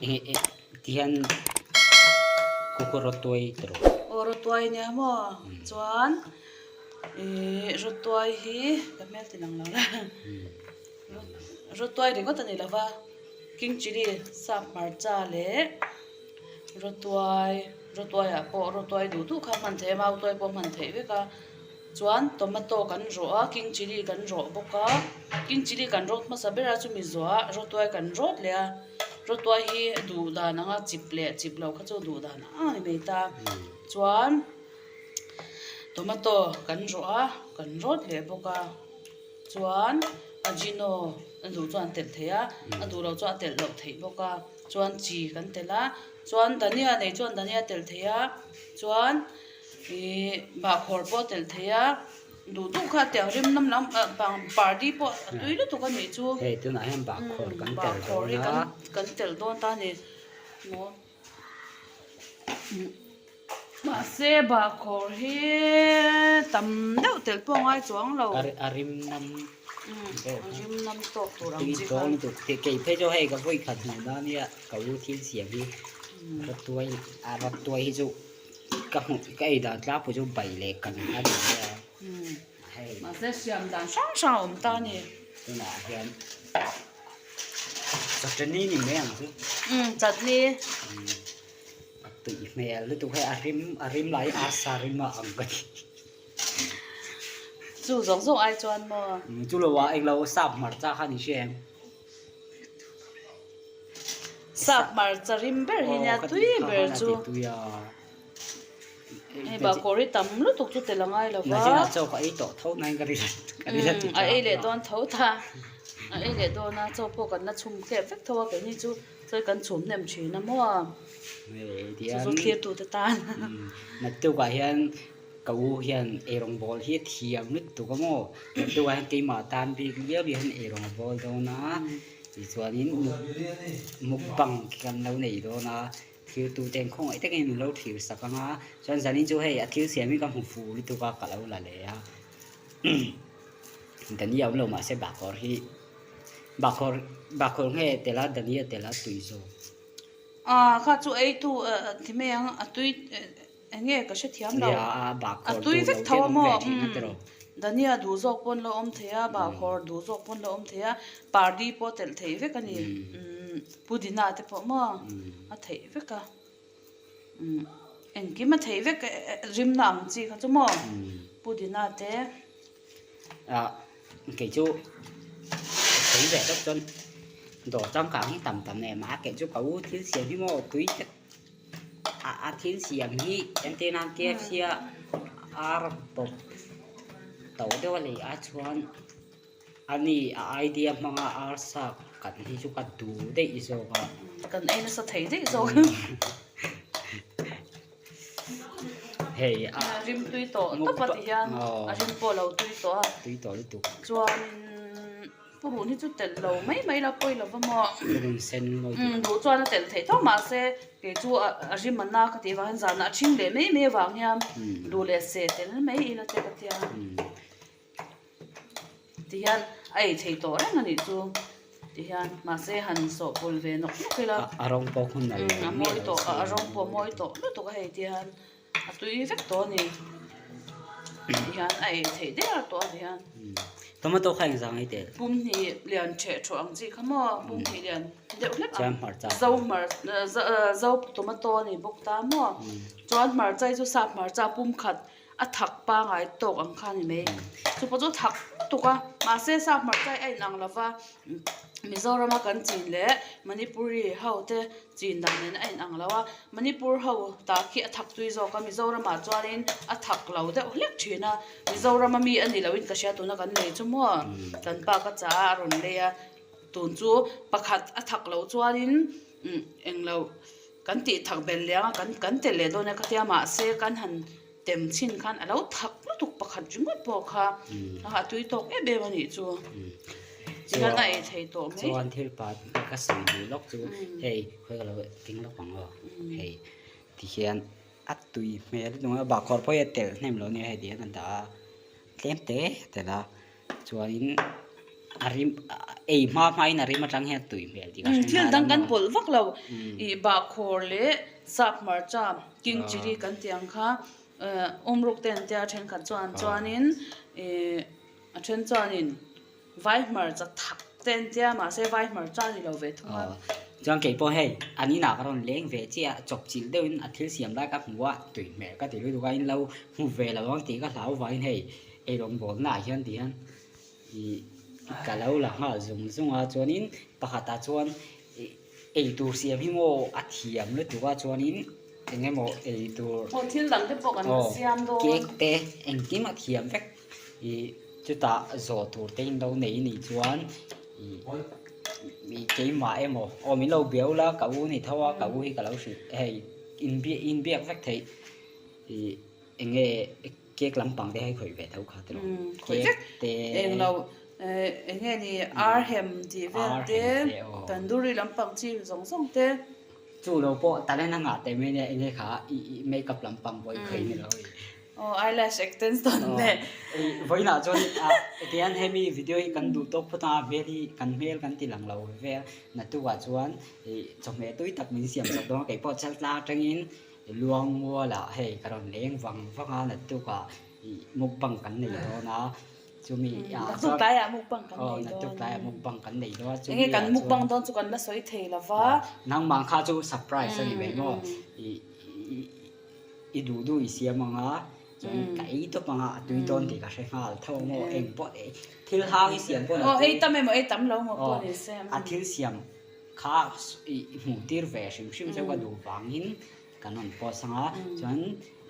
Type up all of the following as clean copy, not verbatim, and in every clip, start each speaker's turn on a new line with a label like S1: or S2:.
S1: Enge e tihian kukawr rawtuai te rawh.
S2: Aw rawtuai nia maw chuan ih rawtuai hi ka hmel ti lang lo la rawtuai ringawt a ni lo va king chilli sap hmarcha leh rawtuai rawtuai ah pawh rawtuai duh duh kha hman theih a mautuai pawh hman theih vek a. Chuan tomato kan rawh a king chilli kan rawh bawk a king chilli kan rawt hmasa ber a chumi zawhah rawtuai kan rawt leh a rawtuai hi duh dan anga chip leh chip loh kha chu duh dan ang a ni mai ta chuan tomato kan rawh a kan rawt leh bawk a chuan ajino a duh chuan a telh theih a a duh loh chuan a telh loh theih bawk a chuan chi kan telh a chuan dhania nei chuan dhania a telh theih a chuan. Ihh bahkhawr pawh a telh thei a duh duh kha tiang rim lam lam ah bang party pawh a tui lutuk a nih chu
S1: hei tunah hian bahkhawr kan telh
S2: bahkhawr hi
S1: dawn a
S2: kan telh dawn ta a ni maw mahse bahkhawr hi tam deuh telh pawh a ngai chuang lo
S1: a rim nam
S2: a rim nam tawk tur ang
S1: tui
S2: chi kha
S1: dawn lutuk kei phei chu hei ka vawi khat hmuh dan ania ka u thil siam hi rawtuai a rawtuai hi chu. Ka hmuh ka ei dan tlangpui chu bai leh kan a ni mai a hei
S2: Mahse siam dan hrang hrang a awm ta a ni.
S1: Tunah hian chutney ni mai ang chu.
S2: Umm chutney.
S1: A tui hmel lutuk hei a rim a rim lai a sa rim a ang ka ti.
S2: Chu zawng zawng ai chuan maw.
S1: Chu lo ah englo sap hmarcha kha ni hria em.
S2: Sap hmarcha rim ber hi nia tui ber chu. Hei bahkhawr hi tam lutuk chu tel a ngai lo va. A ei leh dawn tho ta. A ei leh dawn a chaw pawh kan la chhum tlep vek tho a keini chu chaw hi kan chhum hnem thin a maw. Chu chu thlir tute tan.
S1: Naktukah hian Ka u hian eirawng bawl hi a thiam lutuk a maw? Tunah hian keimah tan bik liau hian eirawng a bawl dawn a, tichuanin mukbang kan lo nei dawn a, thil tu ten khawngaih takin min lo thlir sak ang a, chuan zanin chu hei a thil siam hi ka hmu fuh lutuk a ka lo la leh a, Dania awm lo mahse bahkhawr hi bahkhawr bahkhawr nge tel a Dania tel a tui zawk.
S2: Aaa kha chu ei tu ti mai ang a tui. Eng nge ka hrethiam lo. A tui vek tho a maw? Umm Dania duh zawk pawn lo awm thei a, bahkhawr duh zawk pawn lo awm thei a, pardi pawh telh theih vek a ni. Umm pudina te pawh maw a theih vek a. Umm engkim a theih vek rimna ang chi kha chu maw pudina te.
S1: Ah kei chu tui ve deuh chuan dawr changkang hi tam tam em a kei chu ka u thil siam hi maw tui tak a thil siam hi entir nan KFC a ar bawp to deuh a lei a chuan ani a idea hmanga ar sa kan hi chu ka duh daih zawk a.
S2: Kan ei nasa thei daih zawk.
S1: Hei a
S2: rim tui tawh tawp a ti hian a rim pawh lo tui tawh a.
S1: Tui tawh lutuk.
S2: Chuanin purun hi chu telh lo mai mai la pawi lo va maw.
S1: Purun sen mawi
S2: tih. Duh chuan a telh theih tho mahse kei chu a rim a na ka tih vang hian zanah a ṭhing leh mai mai avang hian duh leh se tel mai ila che ka tia. Ti hian a ei thei tawh reng a nih chu ti hian mahse han sawh pul ve nawk nawk ila.
S1: A rawng pawh hun a
S2: a mawi tawh a rawng pawh a mawi tawh lutuk a hei ti hian a tui vek tawh a ni ti hian a ei theih der tawh a ti hian.
S1: Tomato kha engzah ngai tel?
S2: Pum hnih lian ṭheh ṭhawh ang chi kha maw pum hnih lian deuh hlek ang zo hmarcha zo tomato a ni bawk ta maw chuan hmarcha hi chu sap hmarcha pum khat a thak pangai tawk ang kha a ni mai. Chu pawh chu a thak lutuk a, mahse sap hmarcha hi a inang lo va, Mizorama kan chin leh Manipuri ho te chin dan nen a inang lo a, Manipur ho ta khi a thak tui zawk a, Mizoramah chuanin a thak lo deuh hlek thin a, Mizorama mi a ni loin ka hria tuna kan lei chu maw kan pa ka chah a a rawn lei a, tun chu pakhat a thak loh chuanin englo. Kan tih thak bel liang a, kan kan telh leh dawn e ka tia mahse kan han tem chhin khan a lo thak lutuk pakhat ringawt pawh kha a tui tawk em em a nih chu. Tihian a ei thei tawh mai.
S1: Chuan thil pa ka sawi duh lawk chu hei khawi ka lo ding lawk ang aw hei tihian a tui hmel lutuk a bahkhawr pawh hi a telh hnem lo nia hei tihian a dah a tlem te a telh a chuanin a rim. ei hma hma in a rim atang hian tui hmel tih ka hre
S2: Thil dang kan pawlh vak lo ih bahkhawr leh sap hmarcha king chilli kan tih ang kha awmruk te an tia thenkhat chuan chuanin ih a then chuanin vai hmarcha thak te an tia mahse vai hmarcha a ni lo ve thung a.
S1: Chuan kei pawh hei an inah ka rawn leng ve chiah a chawp chilh deuhin a thil siam lai ka hmu a tui hmel ka ti lutuk a in lo hmu ve lo ang tih ka hlau vangin hei eirawngbawl naah hian ti hian ih ka lo la nghal zung zung a chuanin pakhatah chuan ih eitur siam hi maw a thiam lutuk a chuanin eng emaw eitur
S2: aw thil dang te pawh kan siam dawn
S1: cake te engkim a thiam vek ih chutah zawh tur te in lo nei anih chuan ih ih keimah emaw aw min lo biau la ka u ni tho a ka u hi ka lo hrilh hei inbiak inbiak vek theih ih eng nge cake lampang te hei khawih ve tho kha tiraw cake te
S2: englo eng nge ni ar hem tih vel te tandoori lampang chi zawng zawng te.
S1: Chu lo pawh talent a ngah teh mai nia eng nge kha i i makeup lampang pawh i khawih ni lo i.
S2: Aw eyelash extension leh.
S1: Vawiinah chuan tihian hemi video hi kan duh tawk phawt ang a hmel hi kan hmel kan ti lang lo ve a naktukah chuan ih chawhmeh tui tak min siam chawp dawn a keipawh chaltlang atangin Luangmualah hei ka rawn leng vang vang a naktukah ih mukbang kan nei dawn a chumi ah
S2: chuan naktuk tlaiah mukbang kan nei dawn
S1: naktuk tlaiah mukbang kan nei dawn a chumi
S2: enge kan mukbang dawn chu kan la sawi thei lo va
S1: nangmah kha chu surprise a ni mai maw ih ih i duh duh i siam ang a chuan ka ei tawp ang a a tui dawn tih ka hre nghal tho ang aw eng pawh thil hang i siam pawh
S2: aw ei tam emaw ei tam lo maw pawh ni se
S1: a thil siam kha i hmuh tir ve hrim hrim cheu ka duh vangin kan rawn post ang a chuan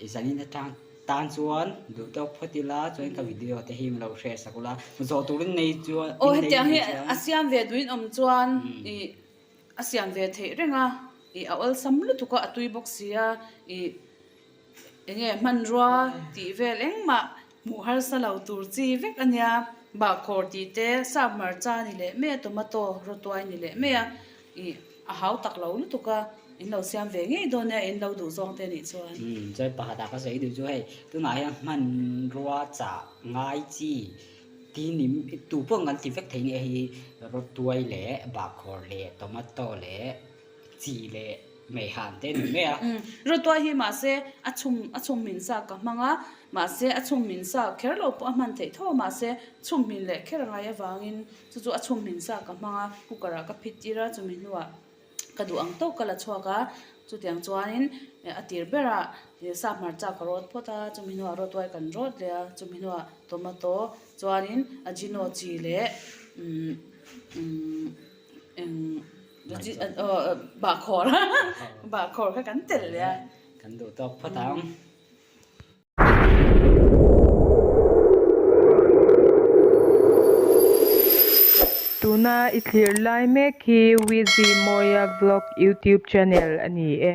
S1: i zanin atang tan chuan duh tawk phawt ila chuan ka video te hi min lo hre sak ula zawh turin nei chuan
S2: aw hetiang hi a siam ve duhin awm chuan i A siam ve theih reng a, ih a awlsam lutuk a, a tui bawk si a, ih eng nge hmanrua tih vel engmah hmuh harsa lo tur chi vek a nia, bahkhawr tih te sap hmarcha ni leh mai a, tomato rawtuai ni leh mai a, ih a hau tak lo lutuk a, in lo siam ve ngei dawn nia in lo duh zawng te nih chuan.
S1: Umm chuan pakhatah ka sawi duh chu hei tunah hian hmanrua chah ngai chi Tinim tu pawh kan ti vek thei nia hei rawtuai leh bahkhawr leh tomato leh chi leh meihan te ni mai a.
S2: Rawtuai hi mahse a chhum a chhum hmin sa ka hmang a, mahse a chhum hmin sa kher lo pawh a hman theih tho a mahse chhum hmin leh kher a ngai avangin chu chu a chhum hmin sa ka hmang a cooker ah ka phit tir a chumi hnuah Ka duh ang tawk ka la chhuak a, chutiang chuanin a tir berah sap hmarcha ka rawt phawt a, chumi hnuah rawtuai kan rawt leh a, chumi hnuah tomato chuanin ajino chi leh umm umm eng bahkhawr bahkhawr kha kan telh leh a.
S1: Kan duh tawk phawt ang.
S3: Tuna i thlir lai mek hi Wizzy Mawia Vlog YouTube channel a ni e.